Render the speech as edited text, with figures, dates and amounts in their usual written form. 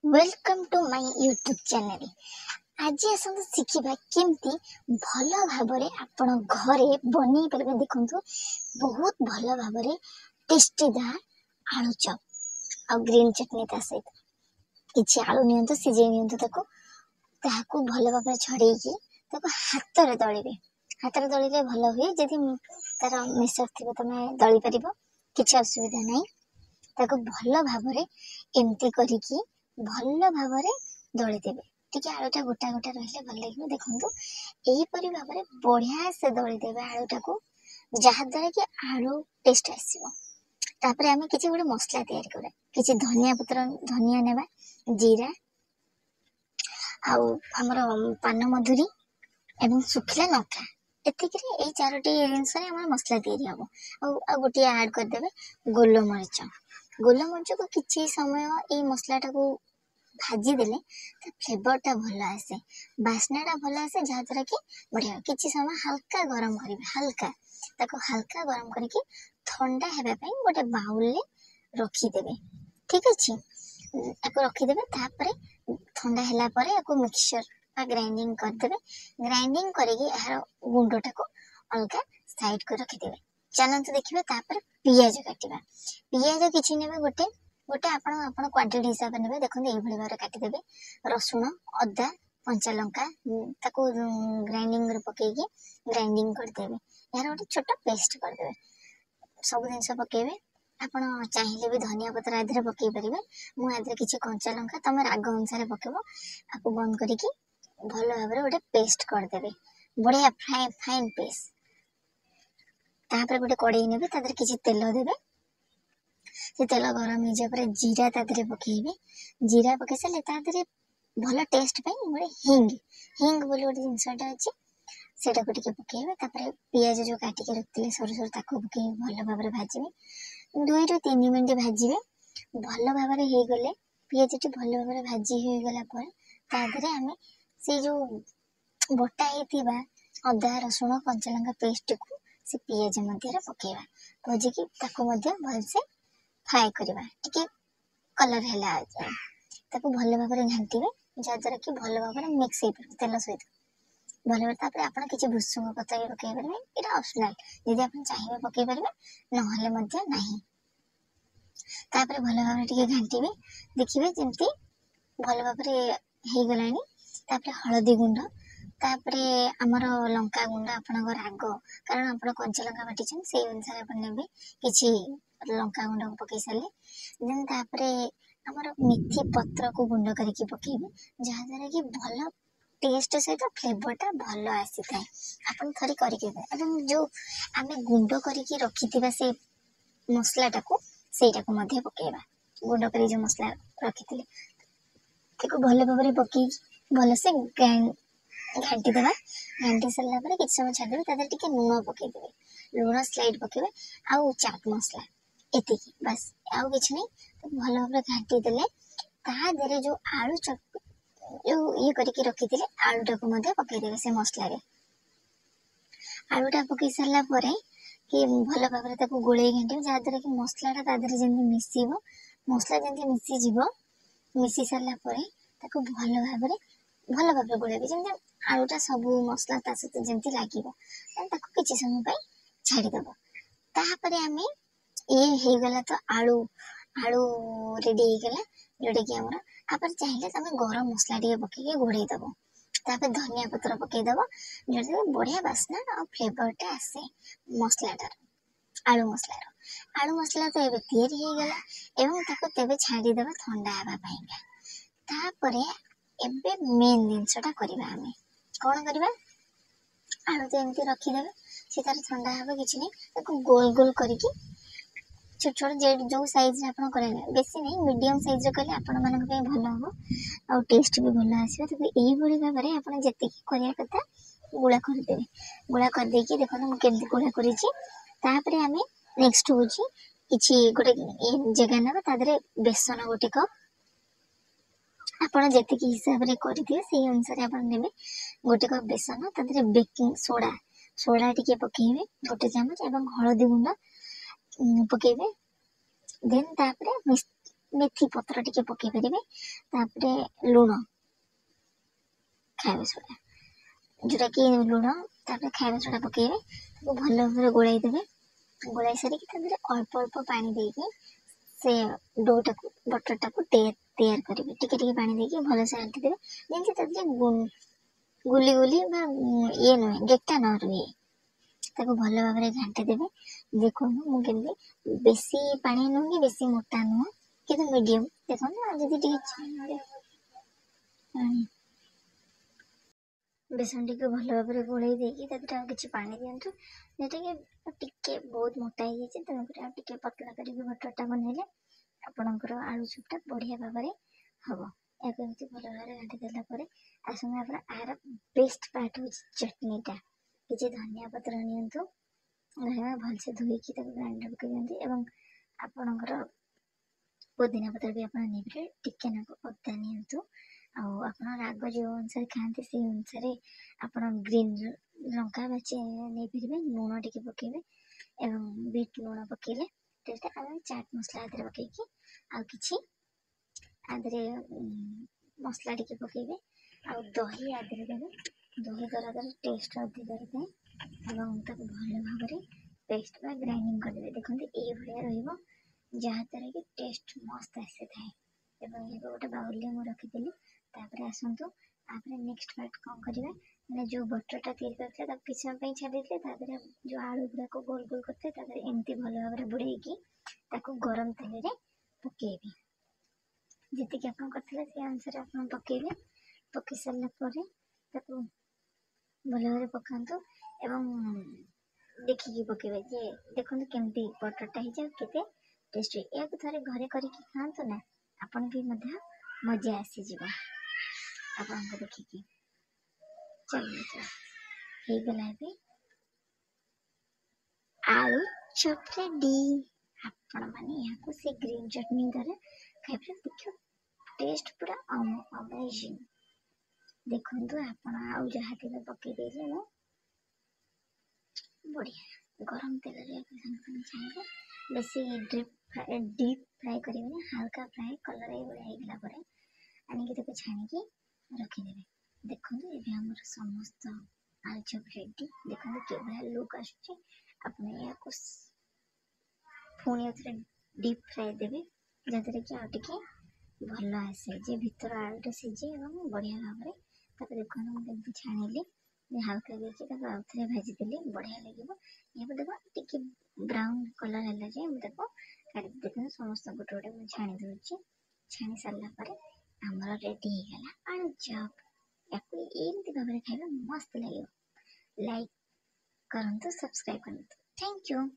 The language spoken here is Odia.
Welcome to my YouTube channel. ଆଜି ଆସନ୍ତୁ ଶିଖିବା କେମିତି ଭଲ ଭାବରେ ଆପଣ ଘରେ ବନେଇ ପାରିବେ। ଦେଖନ୍ତୁ, ବହୁତ ଭଲ ଭାବରେ ଟେଷ୍ଟିଦାର ଆଳୁ ଚପ୍ ଆଉ ଗ୍ରୀନ୍ ଚଟଣି ତା ସହିତ। କିଛି ଆଳୁ ନିଅନ୍ତୁ, ସିଝେଇ ନିଅନ୍ତୁ ତାକୁ। ତାହାକୁ ଭଲ ଭାବରେ ଛଡ଼େଇକି ତାକୁ ହାତରେ ଦଳିବେ। ହାତରେ ଦଳିଲେ ଭଲ ହୁଏ। ଯଦି ତାର ମିକ୍ସର ଥିବ, ତମେ ଦଳି ପାରିବ, କିଛି ଅସୁବିଧା ନାହିଁ। ତାକୁ ଭଲ ଭାବରେ ଏମିତି କରିକି ଭଲ ଭାବରେ ଦଳିଦେବେ। ଟିକେ ଆଳୁଟା ଗୋଟା ଗୋଟା ରହିଲେ ଭଲ ଲାଗିବ। ଦେଖନ୍ତୁ, ଏହିପରି ଭାବରେ ବଢ଼ିଆ ସେ ଦଳିଦେବେ ଆଳୁଟାକୁ, ଯାହାଦ୍ୱାରା କି ଆଳୁ ଟେଷ୍ଟ ଆସିବ। ତାପରେ ଆମେ କିଛି ଗୋଟେ ମସଲା ତିଆରି କରିବା। କିଛି ଧନିଆ ପତ୍ର, ଧନିଆ ନେବା, ଜିରା ଆଉ ଆମର ପାନମଧୁରୀ ଏବଂ ଶୁଖିଲା ଲଙ୍କା। ଏତିକିରେ, ଏଇ ଚାରୋଟି ଜିନିଷରେ ଆମର ମସଲା ତିଆରି ହେବ। ଆଉ ଗୋଟିଏ ଆଡ଼୍ କରିଦେବେ ଗୋଲମରିଚ। ଗୋଲମରିଚକୁ କିଛି ସମୟ ଏଇ ମସଲାଟାକୁ ଭାଜିଦେଲେ ତା ଫ୍ଲେଭରଟା ଭଲ ଆସେ, ବାସ୍ନାଟା ଭଲ ଆସେ, ଯାହାଦ୍ୱାରା କି ବଢ଼ିଆ। କିଛି ସମୟ ହାଲକା ଗରମ କରିବେ, ହାଲକା ତାକୁ ହାଲକା ଗରମ କରିକି ଥଣ୍ଡା ହେବା ପାଇଁ ଗୋଟେ ବାଉଲରେ ରଖିଦେବେ। ଠିକ୍ ଅଛି, ତାକୁ ରଖିଦେବେ। ତାପରେ ଥଣ୍ଡା ହେଲା ପରେ ୟାକୁ ମିକ୍ସଚର ବା ଗ୍ରାଇଣ୍ଡିଙ୍ଗ କରିଦେବେ। ଗ୍ରାଇଣ୍ଡିଙ୍ଗ କରିକି ଏହାର ଗୁଣ୍ଡଟାକୁ ଅଲଗା ସାଇଡ଼୍ କରି ରଖିଦେବେ। ଚାଲନ୍ତୁ ଦେଖିବା। ତାପରେ ପିଆଜ କାଟିବା। ପିଆଜ କିଛି ନେବେ, ଗୋଟେ ଗୋଟେ ଆପଣ କ୍ୱାଣ୍ଟିଟି ହିସାବରେ ନେବେ। ଦେଖନ୍ତୁ, ଏଇଭଳି ଭାବରେ କାଟିଦେବେ। ରସୁଣ, ଅଦା, କଞ୍ଚା ଲଙ୍କା ତାକୁ ଗ୍ରାଇଣ୍ଡିଙ୍ଗରେ ପକେଇକି ଗ୍ରାଇଣ୍ଡିଙ୍ଗ କରିଦେବେ। ଏହାର ଗୋଟେ ଛୋଟ ପେଷ୍ଟ କରିଦେବେ। ସବୁ ଜିନିଷ ପକେଇବେ। ଆପଣ ଚାହିଁଲେ ବି ଧନିଆ ପତ୍ର ଆ ଦେହରେ ପକେଇ ପାରିବେ। ମୁଁ ଆ ଦେହରେ କିଛି କଞ୍ଚା ଲଙ୍କା, ତମେ ରାଗ ଅନୁସାରେ ପକେଇବ। ଆକୁ ବନ୍ଦ କରିକି ଭଲ ଭାବରେ ଗୋଟେ ପେଷ୍ଟ କରିଦେବେ, ବଢ଼ିଆ ଫାଇନ୍ ପେଷ୍ଟ। ତାପରେ ଗୋଟେ କଡ଼େଇ ନେବେ, ତା ଦେହରେ କିଛି ତେଲ ଦେବେ। ସେ ତେଲ ଗରମ ହେଇଯିବା ପରେ ଜିରା ତା ଦେହରେ ପକେଇବେ। ଜିରା ପକେଇ ସାରିଲେ ତା ଦେହରେ ଭଲ ଟେଷ୍ଟ ପାଇଁ ଗୋଟେ ହିଙ୍ଗ, ହିଙ୍ଗ ବୋଲି ଗୋଟେ ଜିନିଷଟା ଅଛି, ସେଇଟାକୁ ଟିକେ ପକେଇବେ। ତାପରେ ପିଆଜ ଯେଉଁ କାଟିକି ରଖିଥିଲେ ସରୁ ସରୁ, ତାକୁ ପକେଇବେ। ଭଲ ଭାବରେ ଭାଜିବେ, 2ରୁ 3 ମିନିଟ୍ ଭାଜିବେ। ଭଲ ଭାବରେ ହେଇଗଲେ, ପିଆଜଟି ଭଲ ଭାବରେ ଭାଜି ହୋଇଗଲା ପରେ ତା ଦେହରେ ଆମେ ସେଇ ଯେଉଁ ବଟା ହେଇଥିବା ଅଦା, ରସୁଣ, କଞ୍ଚାଲଙ୍କା ପେଷ୍ଟକୁ ସେ ପିଆଜ ମଧ୍ୟରେ ପକେଇବା। ଭାଜିକି ତାକୁ ମଧ୍ୟ ଭଲସେ ଫ୍ରାଏ କରିବା, ଟିକେ କଲର୍ ହେଲା ଯାଏ। ତାକୁ ଭଲ ଭାବରେ ଘାଣ୍ଟିବେ, ଯାହାଦ୍ୱାରା କି ଭଲ ଭାବରେ ମିକ୍ସ ହେଇପାରିବ ତେଲ ସହିତ ଭଲ ଭାବରେ। ତାପରେ ଆପଣ କିଛି ଭୃଷଙ୍ଗ ପତ୍ର ବି ପକେଇ ପାରିବେ। ଏଇଟା ଅପସନାଲ୍, ଯଦି ଆପଣ ଚାହିଁବେ ପକେଇ ପାରିବେ, ନହେଲେ ମଧ୍ୟ ନାହିଁ। ତାପରେ ଭଲ ଭାବରେ ଟିକେ ଘାଣ୍ଟିବେ। ଦେଖିବେ ଯେମିତି ଭଲ ଭାବରେ ହେଇଗଲାଣି। ତାପରେ ହଳଦୀ ଗୁଣ୍ଡ, ତାପରେ ଆମର ଲଙ୍କା ଗୁଣ୍ଡ, ଆପଣଙ୍କ ରାଗ, କାରଣ ଆପଣ କଞ୍ଚା ଲଙ୍କା ବାଟିଛନ୍ତି, ସେଇ ଅନୁସାରେ ଆପଣ ନେବେ। କିଛି ଲଙ୍କା ଗୁଣ୍ଡ ପକେଇ ସାରିଲେ ଦେନ୍ ତାପରେ ଆମର ମେଥି ପତ୍ରକୁ ଗୁଣ୍ଡ କରିକି ପକେଇବେ, ଯାହାଦ୍ୱାରା କି ଭଲ ଟେଷ୍ଟ ସହିତ ଫ୍ଲେଭରଟା ଭଲ ଆସିଥାଏ। ଆପଣ ଥରେ କରିକି ଏବଂ ଯେଉଁ ଆମେ ଗୁଣ୍ଡ କରିକି ରଖିଥିବା ସେ ମସଲାଟାକୁ, ସେଇଟାକୁ ମଧ୍ୟ ପକେଇବା। ଗୁଣ୍ଡ କରି ଯେଉଁ ମସଲା ରଖିଥିଲେ, ତାକୁ ଭଲ ଭାବରେ ପକେଇକି ଭଲସେ ଘାଣ୍ଟି ଦେବା। ଘାଣ୍ଟି ସାରିଲା ପରେ କିଛି ସମୟ ଛାଡ଼ିଦେବେ। ତା ଦେହରେ ଟିକେ ଲୁଣ ପକେଇଦେବେ, ଲୁଣ ସ୍ଲାଇଟ୍ ପକେଇବେ ଆଉ ଚାଟ୍ ମସଲା, ଏତିକି ବାସ୍, ଆଉ କିଛି ନାହିଁ। ତାକୁ ଭଲ ଭାବରେ ଘାଣ୍ଟି ଦେଲେ ତା ଦେହରେ ଯେଉଁ ଆଳୁ ଯେଉଁ ଇଏ କରିକି ରଖିଥିଲେ, ଆଳୁଟାକୁ ମଧ୍ୟ ପକେଇଦେବେ ସେ ମସଲାରେ। ଆଳୁଟା ପକେଇ ସାରିଲା ପରେ କି ଭଲ ଭାବରେ ତାକୁ ଗୋଳେଇ ଘାଣ୍ଟିବେ, ଯାହାଦ୍ୱାରା କି ମସଲାଟା ତା ଦେହରେ ଯେମିତି ମିଶିବ। ମସଲା ଯେମିତି ମିଶିଯିବ, ମିଶି ସାରିଲା ପରେ ତାକୁ ଭଲ ଭାବରେ ଗୋଳେଇବେ, ଯେମିତି ଆଳୁଟା ସବୁ ମସଲା ତା ସହିତ ଯେମିତି ଲାଗିବ। ତାକୁ କିଛି ସମୟ ପାଇଁ ଛାଡ଼ିଦେବ। ତାପରେ ଆମେ ଇଏ ହେଇଗଲା ତ, ଆଳୁ ରେଡ଼ି ହେଇଗଲା, ଯେଉଁଟାକି ଆମର। ତାପରେ ଚାହିଁଲେ ତମେ ଗରମ ମସଲା ଟିକେ ପକେଇକି ଘୋଡ଼େଇ ଦେବ। ତାପରେ ଧନିଆ ପତ୍ର ପକେଇଦେବ, ଯେଉଁଟାକି ବଢ଼ିଆ ବାସ୍ନା ଆଉ ଫ୍ଲେଭରଟା ଆସେ ମସଲାଟାର, ଆଳୁ ମସଲାର। ଆଳୁ ମସଲା ତ ଏବେ ତିଆରି ହେଇଗଲା ଏବଂ ତାକୁ ତେବେ ଛାଡ଼ିଦେବା ଥଣ୍ଡା ହେବା ପାଇଁକା। ତାପରେ ଏବେ ମେନ୍ ଜିନିଷଟା କରିବା। ଆମେ କ'ଣ କରିବା? ଆଳୁ ତ ଏମିତି ରଖିଦେବେ, ସେ ତାର ଥଣ୍ଡା ହେବ, କିଛି ନାହିଁ। ତାକୁ ଗୋଲ ଗୋଲ କରିକି ଛୋଟ ଛୋଟ, ଯେଉଁ ସାଇଜ୍ରେ ଆପଣ କରିବେ, ବେଶୀ ନାହିଁ, ମିଡ଼ିୟମ୍ ସାଇଜ୍ରେ କଲେ ଆପଣମାନଙ୍କ ପାଇଁ ଭଲ ହେବ ଆଉ ଟେଷ୍ଟ ବି ଭଲ ଆସିବ। ତାକୁ ଏଇଭଳି ଭାବରେ ଆପଣ ଯେତିକି କରିବା କଥା ଗୁଳା କରିଦେବେ। ଗୁଳା କରିଦେଇକି ଦେଖନ୍ତୁ ମୁଁ କେମିତି ଗୁଳା କରିଛି। ତାପରେ ଆମେ ନେକ୍ସଟ ହେଉଛି କିଛି ଗୋଟେ ଜାଗା ନେବା, ତା ଦେହରେ ବେସନ ଗୋଟେ କପ୍, ଆପଣ ଯେତିକି ହିସାବରେ କରିଥିବେ ସେଇ ଅନୁସାରେ ଆପଣ ନେବେ। ଗୋଟେ କପ୍ ବେସନ, ତା ଦେହରେ ବେକିଂ ସୋଡ଼ା, ସୋଡ଼ା ଟିକେ ପକେଇବେ ଗୋଟେ ଚାମଚ ଏବଂ ହଳଦୀ ଗୁଣ୍ଡ ପକେଇବେ। ଦେନ୍ ତାପରେ ମେଥି ପତ୍ର ଟିକେ ପକାଇ ପାରିବେ। ତାପରେ ଲୁଣ, ଖାଇବା ସୋଡ଼ା, ଯେଉଁଟାକି ଲୁଣ, ତାପରେ ଖାଇବା ସୋଡ଼ା ପକାଇବେ। ତାକୁ ଭଲ ଭାବରେ ଗୋଳାଇ ଦେବେ। ଗୋଳାଇ ସାରିକି ତା ଦେହରେ ଅଳ୍ପ ଅଳ୍ପ ପାଣି ଦେଇକି ସେ ଡୋଟାକୁ, ବଟରଟାକୁ ତିଆରି କରିବେ। ଟିକେ ଟିକେ ପାଣି ଦେଇକି ଭଲସେ ଘାଣ୍ଟି ଦେବେ, ଯେମିତି ତା ଦେହରେ ଗୁଲି ଗୁଲି ବା ଇଏ ନୁହେଁ, ଗେଟା ନ ରୁହେ। ତାକୁ ଭଲ ଭାବରେ ଘାଣ୍ଟି ଦେବେ। ଦେଖନ୍ତୁ ମୁଁ କେମିତି, ବେଶୀ ପାଣି ନୁହଁ କି ବେଶୀ ମୋଟା ନୁହଁ, କିନ୍ତୁ ମିଡ଼ିୟମ୍। ଦେଖନ୍ତୁ, ଆଉ ଯଦି ଟିକେ ପାଣି, ବେସନ ଟିକେ ଭଲ ଭାବରେ ଗୋଳେଇ ଦେଇକି ତା ଦେହରେ ଆଉ କିଛି ପାଣି ଦିଅନ୍ତୁ। ଯେଉଁଟାକି ଟିକେ ବହୁତ ମୋଟା ହେଇଯାଇଛି, ତେଣୁକରି ଆଉ ଟିକେ ପତଳା କରିକି ବଟରଟା ବନେଇଲେ ଆପଣଙ୍କର ଆଳୁ ଚପଟା ବଢ଼ିଆ ଭାବରେ ହେବ। ଏହାକୁ ଏମିତି ଭଲ ଭାବରେ ଘାଣ୍ଟି ଦେଲା ପରେ ଆସନ୍ତୁ, ଆପଣ ଏହାର ବେଷ୍ଟ ପାର୍ଟ ହେଉଛି ଚଟଣିଟା। କିଛି ଧନିଆ ପତ୍ର ନିଅନ୍ତୁ, ଧନିଆ ଭଲସେ ଧୋଇକି ତାକୁ ଗ୍ରାଇଣ୍ଡର ପକାଇ ଦିଅନ୍ତୁ ଏବଂ ଆପଣଙ୍କର ପୋଦିନା ପତ୍ର ବି ଆପଣ ନେଇପାରିବେ। ଟିକେ ନାକୁ ଅଦା ନିଅନ୍ତୁ, ଆଉ ଆପଣ ରାଗ ଯେଉଁ ଅନୁସାରେ ଖାଆନ୍ତି ସେଇ ଅନୁସାରେ ଆପଣ ଗ୍ରୀନ୍ ଲଙ୍କା ବା ନେଇପାରିବେ। ଲୁଣ ଟିକେ ପକାଇବେ ଏବଂ ବିଟ୍ ଲୁଣ ପକାଇଲେ ଟେଷ୍ଟ। ଆମେ ଚାଟ୍ ମସଲା ଏଥିରେ ପକାଇକି ଆଉ କିଛି ଆ ଦେହରେ ମସଲା ଟିକେ ପକାଇବେ ଆଉ ଦହି ଆ ଦେହରେ ଦେବେ। ଦହି ଦ୍ୱାରା ତାର ଟେଷ୍ଟ ଅଧିକ ହେଇଥାଏ ଏବଂ ତାକୁ ଭଲ ଭାବରେ ପେଷ୍ଟ ବା ଗ୍ରାଇଣ୍ଡିଙ୍ଗ କରିଦେବେ। ଦେଖନ୍ତୁ, ଏଇଭଳିଆ ରହିବ, ଯାହାଦ୍ୱାରା କି ଟେଷ୍ଟ ମସ୍ତ ଆସିଥାଏ। ଏବଂ ଏହାକୁ ଗୋଟେ ବାଉଲରେ ମୁଁ ରଖିଦେଲି। ତାପରେ ଆସନ୍ତୁ, ତାପରେ ନେକ୍ସଟ ପାର୍ଟ କ'ଣ କରିବା ନା, ଯେଉଁ ବଟରଟା ତିଆରି କରିଥିଲେ ତାକୁ କିଛି ସମୟ ପାଇଁ ଛାଡ଼ି ଦେଇଥିଲେ, ତା ଦେହରେ ଯେଉଁ ଆଳୁ ଗୁଡ଼ାକ ଗୋଲ ଗୋଲ କରିଥିଲେ, ତା ଦେହରେ ଏମିତି ଭଲ ଭାବରେ ବୁଡ଼େଇକି ତାକୁ ଗରମ ତେଲରେ ପକାଇବେ। ଯେତିକି ଆପଣ କରିଥିଲେ ସେଇ ଅନୁସାରେ ଆପଣ ପକାଇବେ। ପକାଇ ସାରିଲା ପରେ ତାକୁ ଭଲ ଭାବରେ ପକାନ୍ତୁ ଏବଂ ଦେଖିକି ପକାଇବେ ଯେ ଦେଖନ୍ତୁ କେମିତି ବଟରଟା ହେଇଛି ଆଉ କେତେ ଟେଷ୍ଟି। ଏହାକୁ ଥରେ ଘରେ କରିକି ଖାଆନ୍ତୁ ନା, ଆପଣ ବି ମଧ୍ୟ ମଜା ଆସିଯିବ ଆପଣଙ୍କୁ ଦେଖିକି। ଚାଲନ୍ତୁ, ହେଇଗଲା ଏବେ ଆଳୁ ଚପ୍ ରେଡ଼ି। ଆପଣମାନେ ଏହାକୁ ସେ ଗ୍ରୀନ୍ ଚଟଣି ଦ୍ୱାରା ଖାଇପାରିବେ। ଦେଖିବ, ଟେଷ୍ଟ ପୁରା ଅମେଜିଂ। ଦେଖନ୍ତୁ ଆପଣ, ଆଉ ଯାହା ଥିବ ପକାଇ ଦେଇଛି ମୁଁ। ବଢ଼ିଆ ଗରମ ତେଲରେ ଏହାକୁ ସାଙ୍ଗେ ସାଙ୍ଗେ ଛାଣିବେ। ବେଶୀ ଡିପ୍ ଫ୍ରାଏ କରିବେନି, ହାଲକା ଫ୍ରାଏ କଲର୍ ଏଇଭଳିଆ ହେଇଗଲା ପରେ ଆଣିକି ତାକୁ ଛାଣିକି ରଖିଦେବେ। ଦେଖନ୍ତୁ, ଏବେ ଆମର ସମସ୍ତ ଆଳୁଚପ ରେଡ଼ି। ଦେଖନ୍ତୁ କିଭଳିଆ ଲୁକ୍ ଆସୁଛି। ଆପଣ ଏହାକୁ ପୁଣି ଆଉଥରେ ଡିପ୍ ଫ୍ରାଏ ଦେବେ, ଯାହାଦ୍ୱାରା କି ଆଉ ଟିକେ ଭଲ ଆସେ ଯେ ଭିତର ଆଳୁଟା ସିଝେ ଏବଂ ବଢ଼ିଆ ଭାବରେ। ତାକୁ ଦେଖନ୍ତୁ, ମୁଁ କେମିତି ଛାଣିଲି, ହାଲକା ଦେଇକି ତାକୁ ଆଉଥରେ ଭାଜିଦେଲି, ବଢ଼ିଆ ଲାଗିବ। ଏହାକୁ ଦେଖ, ଟିକେ ବ୍ରାଉନ୍ କଲର୍ ହେଲା ଯାଏ ମୁଁ ତାକୁ କାଢ଼ି। ଦେଖନ୍ତୁ, ସମସ୍ତ ଗୋଟେ ଗୋଟେ ମୁଁ ଛାଣି ଦେଉଛି। ଛାଣି ସାରିଲା ପରେ ଆମର ରେଡ଼ି ହେଇଗଲା ଆଳୁ ଚପ୍। ୟାକୁ ଏମିତି ଭାବରେ ଖାଇବା ମସ୍ତ ଲାଗିବ। ଲାଇକ୍ କରନ୍ତୁ, ସବସ୍କ୍ରାଇବ୍ କରନ୍ତୁ। Thank you.